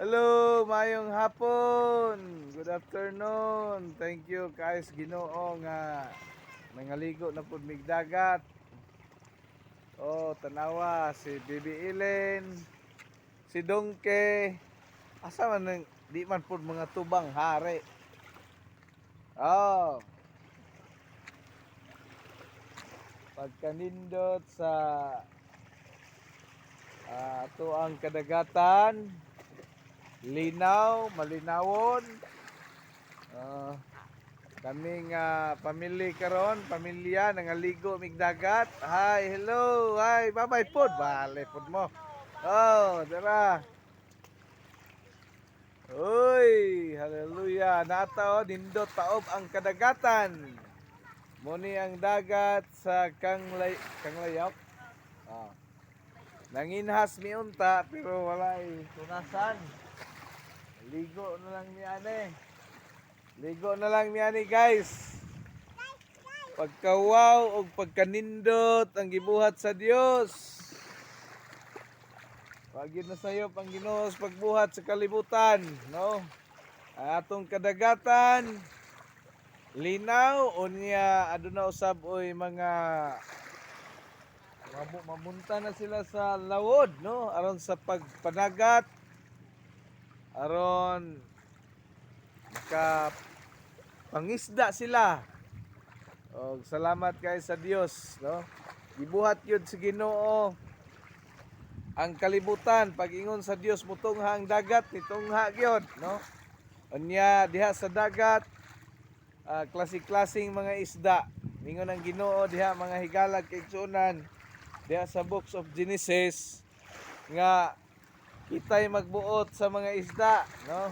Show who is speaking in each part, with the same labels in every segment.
Speaker 1: Hello, maayong hapon. Good afternoon. Thank you guys, Ginoo nga nangaligo na pud mig dagat. Oh, tanawa si Bibi Ellen, si Dongke. Asa man nang di man pud mga tubang hari. Oh. Pagkanindot sa ato ang kadagatan, linaw, malinawon. Kami nga pamilya karon, pamilya nangaligo mig dagat. Hi, hello, hi, bye-bye pod. Bale pod mo. Oh, dara. Uy, hallelujah. Nata oh, nindot taob ang kadagatan. Muni ang dagat sa Kanglayok. Ah. Nanginhas mi unta pero walay tunasan. Ligo na lang mi ane. Ligo na lang mi ane, guys. Pagka-wow og pagkanindot ang gibuhat sa Dios. Pagid na sayo pang Ginoo sa pagbuhat sa kalibutan, no? Ang atong kadagatan linaw, unya aduna usab oy mga mamunta na sila sa lawod, no, aron sa pagpanagat, aron maka pangisda sila. Og salamat kay sa Dios, no, gibuhat gyud sa Ginoo ang kalibutan. Pag-ingon sa Dios, mutungha ang dagat, nitungha gyud, no? Unya diha sa dagat, klase-klaseng mga isda. Ningon ang Ginoo diha, mga higalag kaigsuonan, diha sa Books of Genesis nga kita'y magbuot sa mga isda, no?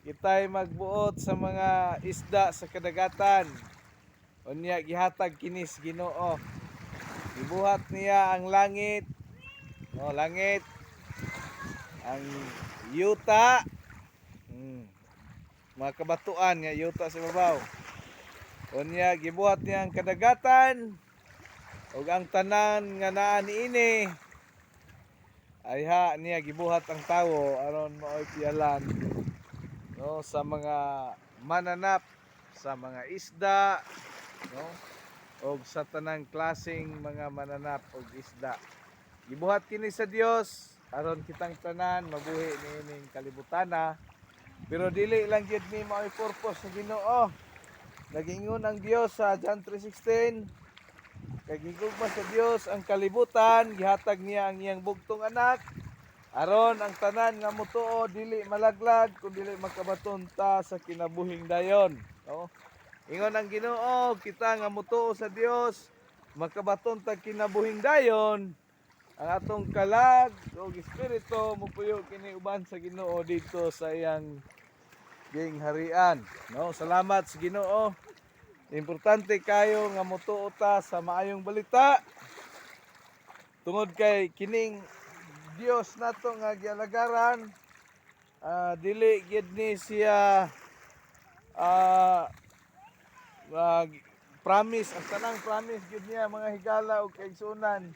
Speaker 1: Kita'y magbuot sa mga isda sa kadagatan. Unya gihatag kinis Ginoo. Gibuhat niya ang langit, no, langit, ang yuta, mga kabatuan nga yuta sa ibabaw. Unya gibuhat niya ang kadagatan ug ang tanan nga naa niini. Ayha niya gibuhat ang tawo aron maoy pialan, no, sa mga mananap sa mga isda, no, og sa tanang klaseng mga mananap og isda. Gibuhat kini sa Dios aron kitang tanan mabuhi niining kalibutana. Pero dili lang gyud ni maoy purpose sa Ginoo. Nagingon ang Dios sa John 3:16, kay gigugma sa Dios ang kalibutan, gihatag niya ang iyang bugtong anak aron ang tanan nga motuo dili malaglag kun dili makabaton ta sa kinabuhing dayon, no? Ingon ang Ginoo, kita nga motuo sa Dios makabaton ta kinabuhing dayon. Ang atong kalag ug espiritu mupuyo kini uban sa Ginoo dito sa iyang gingharian, no? Salamat sa Ginoo. Importante kayo nga motuo ta sa maayong balita tungod kay kining Dios nato nga gialagaran, dili gid ni siya promise, ang tanang promise gyud niya, mga higala ug kaigsuonan,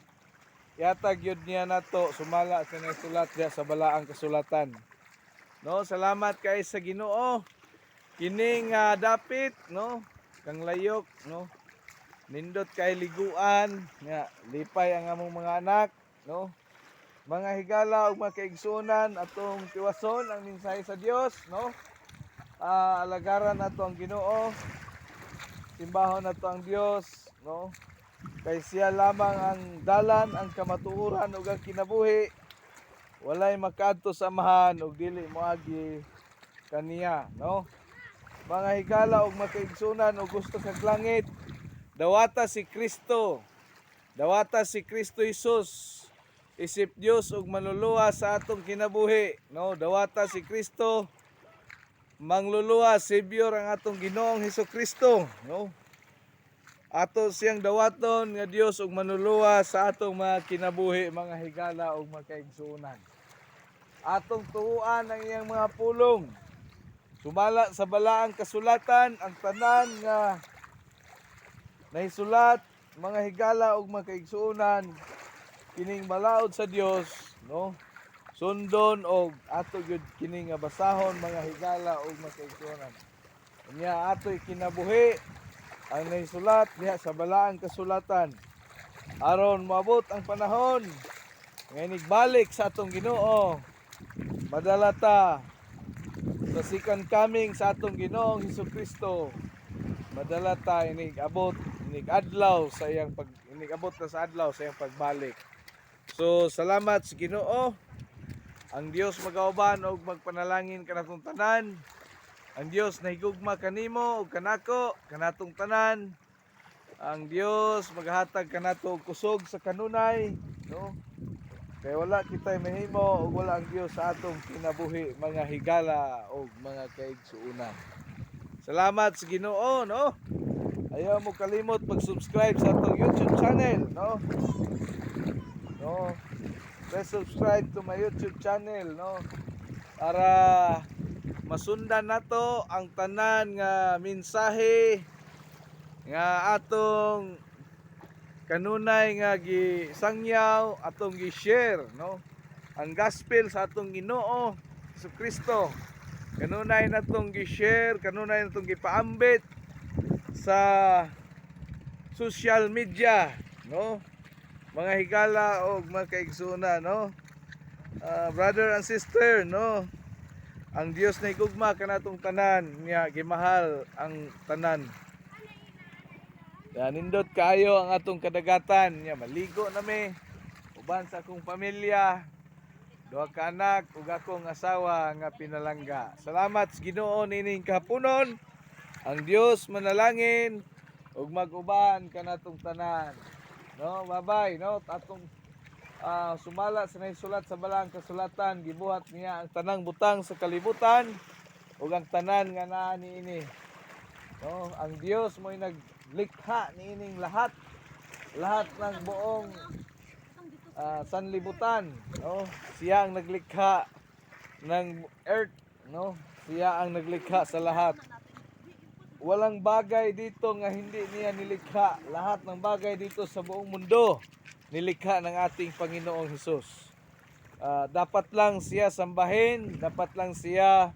Speaker 1: yatag gyud niya nato sumala sa nasulat diya sa balaang kasulatan, no? Salamat kay sa Ginoo. Kining dapit, no, Kanglayok, no, nindot kay liguan nga lipay ang among mga anak, no? Mga higala ug mga kaigsuonan, atong tiwason ang mensahe sa Dios, no? Alagaran nato ang Ginoo, simbahon nato ang Dios, no, kay siya lamang ang dalan, ang kamatuoran ug ang kinabuhi. Walay makaadto sa Amahan ug dili moagi kaniya, no? Mga higala ug mga kaigsuonan, ug gusto kag langit, dawata si Kristo. Dawata si Kristo Jesus isip Dios ug manluluwas sa atong kinabuhi, no? Dawata si Kristo, mangluluwas, Savior, ang atong Ginoong Hesus Kristo, no? Ato siyang dawaton nga Dios ug manluluwas sa atong mga kinabuhi, mga higala ug mga kaigsuonan. Atong tuuan ang iyang mga pulong. Sumala sa balaang kasulatan, ang tanan nga nahisulat, mga higala ug mga kaigsuonan, kining balaod sa Dios, no? Sundon og ato gyud kini nga basahon, mga higala og mga kaigsuonan. Unya ato'y kinabuhi ang nahisulat diha sa balaang kasulatan aron moabot ang panahon nga inigbalik sa atong Ginoo, madala ta sa second coming sa atong Ginoong Hesus Kristo, madala ta inig abot inig adlaw sa iyang pag inig abot na sa adlaw sa iyang pagbalik. So salamat sa Ginoo. Ang Dios magauban og magpanalangin kanatong tanan. Ang Dios nahigugma kanimo ug kanako, kanatong tanan. Ang Dios maghatag kanato og kusog sa kanunay, no? Kay wala kitay mahimo ug wala ang Dios sa atong kinabuhi, mga higala ug mga kaigsuonan. Salamat sa Ginoo, no? Ayaw mo kalimot pag-subscribe sa atong YouTube channel, no? No. Press subscribe to my YouTube channel, no? Para masundan nato ang tanan nga mensahe nga atong kanunay nga gisangyaw, atong gi-share, no? Ang gospel sa atong Ginoo Kristo. Kanunay natong gi-share, kanunay natong gipaambit sa social media, no? Mga higala og mga kaigsuonan, no? Ah, brother and sister, no? Ang Dios na igugma kanatong tanan niya, gimahal ang tanan. Ya, nindot kayo ang atong kadagatan niya, maligo na mi uban sa akong pamilya, duha ka anak ug akong asawa nga pinalangga. Salamat sa Ginoo nining kahaponon. Ang Dios manalangin ug mag-uban kanatong tanan. No, bye-bye, no? Atong sumala sa nahisulat sa balaang kasulatan, gibuhat niya ang tanang butang sa kalibutan ug ang tanan nga naa niini. No, ang Dios mo'y naglikha niining lahat. Lahat ng buong sanlibutan, no? Siya ang naglikha ng earth, no? Siya ang naglikha sa lahat. Walang bagay dito nga hindi niya nilikha. Lahat ng bagay dito sa buong mundo nilikha ng ating Panginoong Hesus. Dapat lang siya sambahin, dapat lang siya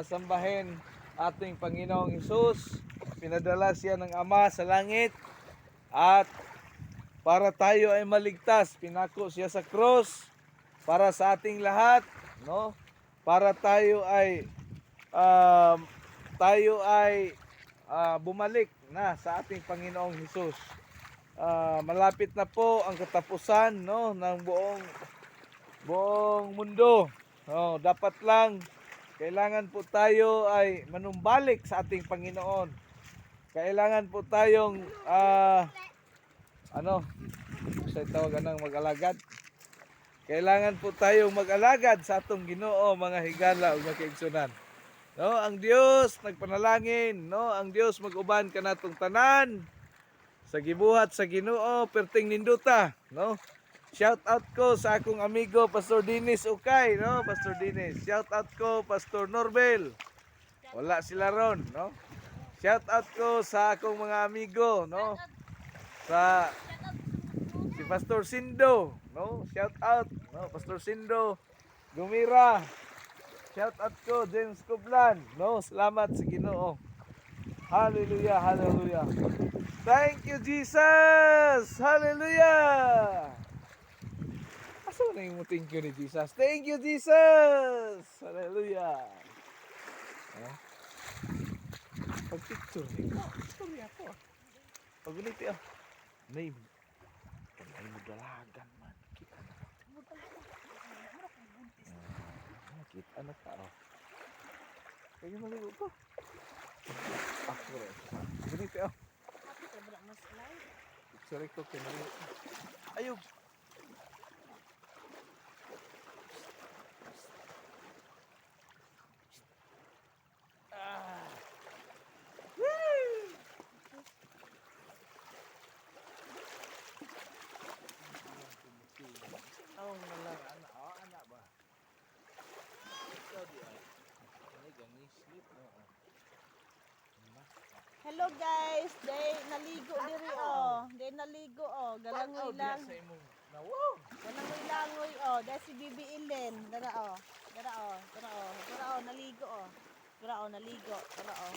Speaker 1: sambahin ating Panginoong Hesus. Pinadala siya ng Ama sa langit at para tayo ay maligtas, pinako siya sa cross para sa ating lahat, no? Para tayo ay bumalik na sa ating Panginoong Hesus. Malapit na po ang katapusan, no, ng buong buong mundo. Oh, dapat lang kailangan po tayo ay manumbalik sa ating Panginoon. Kailangan po tayong ano, sa tawag anang mag-alagad. Kailangan po tayong mag-alagad sa atong Ginoo, mga higala ug mga kaigsuonan. No, ang Dios nagpanalangin, no, ang Dios mag-uban kanatong tanan sa gibuhat sa Ginoo, perting ninduta, no? Shout out ko sa akong amigo Pastor Dennis Ukay, no? Pastor Dennis. Shout out ko Pastor Norbel. Wala sila ron, no? Shout out ko sa akong mga amigo, no? Sa si Pastor Sindo, no? Shout out, no? Pastor Sindo Gumira. Shout out ko James Kublan, no? Salamat sa Ginoo. Hallelujah, hallelujah. Thank you, Jesus. Hallelujah. Asa na yung thank you ni Jesus? Thank you, Jesus. Hallelujah. Eh? Pag picture ni. Oh, picture ako. Pag ulit ah. Nay, kanay mo dalagan man. Kita na. Ah, kita na ka oh. Kaya maligo ko. Ako rin. Ganito ah. Picture ko kay maligo. Ayog. Ah. Woo! Ang nalang ana, oh, ana ba? Ikaw di ay. Ay, gani sleep no. Oh.
Speaker 2: Hello guys, day naligo diri oh. Day naligo oh, galangoy
Speaker 1: Tanaw diha
Speaker 2: lang.
Speaker 1: sa imong Na wow.
Speaker 2: Walangoy-langoy oh. Dahil si Bibi Ellen. Dara oh. Dara oh. Dara oh. Dara oh. Naligo oh. Dara oh. Naligo. Dara oh.